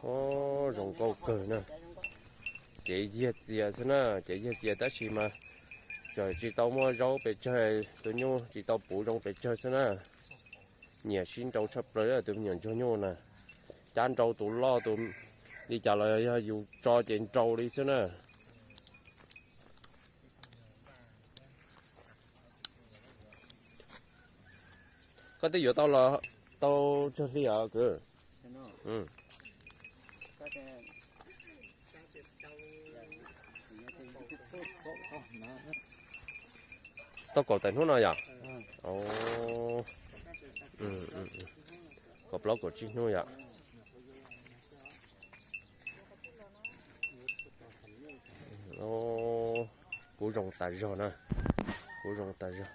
Zoo nkauj kawg na. Cev yiag txias xwb na, cev yiag txias tab sis mas tsis tau muaj zaub pes tsawg, tus nyuj tsis tau puv zoo pes tsawg xwb na. Nyiam sib nrau tshaj plaws tus me nyuam ntsuag nyuj na. Cab nrau tus loj tus li cas los yog yus tso ces nrau li xwb na. Koj twb yuav tau los tau tsawg hli os kwv? Tau kaum tawm hnub no yom? Kaum plaub kaum tsib hnub yom? Kub zoo tas zog na, kub zoo tas zog.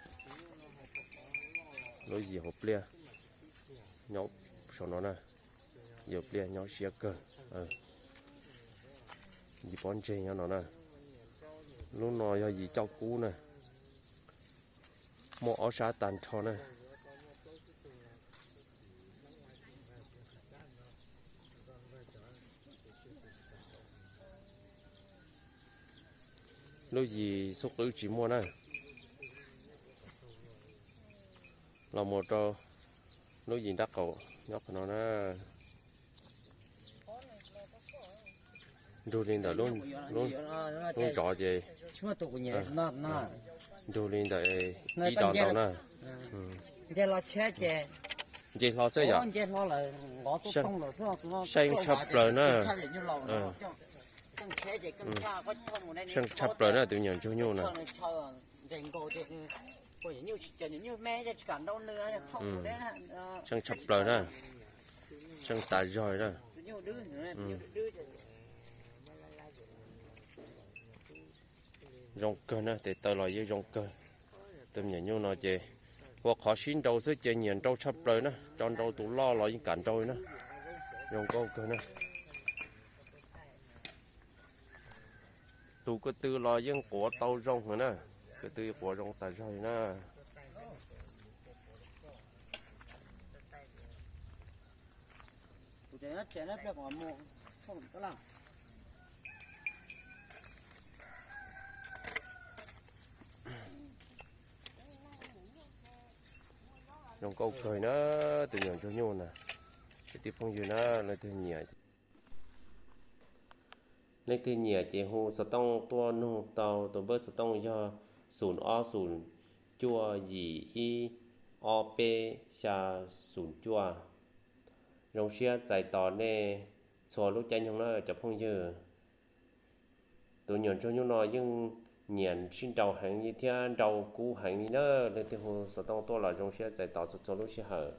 Lub yim hauv pliaj nyob saum no na, yim pliaj nyob siab kawg. Yim pob ntseg nyob no na. Lub no yog yim coj kub na, muaj ob sab tag nrho na. Lub yim xub qwb tsis muaj na. Los mus rau lub yim nraub qaum nyob qhov no na. Nrug li ntawm lub zov ces, nrug li ntawm ib do ntau na. Nce hlo xwb yom? Seej tshaj plaws na. Seej tshaj plaws na tus me nyuam ntsuag nyuj na. Seej tshaj plaws na. Seej tas zog na. Zoo kawg na, tes taw los yeej zoo kawg. Tus me nyuam nyuj no ces ua qhov sib nrau xwb ces nyiam nrau tshaj plaws na, tso nrau tus loj los yeej kam nrau li na. Zoo nkauj kawg na. Tus ko tw los yeej quav tau zoo na, ko tw quav zoo tas zog li na. Zoo nkauj kawg na, tus me nyuam ntsuag nyuj na. Kwv tij phooj ywg na, leej twg nyiam, leej twg nyiam ces hu xov tooj tuaj nug tau tus npawb xov tooj yog xum ob xum cuaj yim ib ob peb xya xum cuaj. Zoo siab txais tos nej txhua lub caij nyoog na cov phooj ywg. Tus me nyuam ntsuag nyuj no yeej nyiam sib nrau heev li thiab nrau kub heev li na, leej twg hu xov tooj tuaj los zoo siab txais tos txhua txhua lub sij hawm.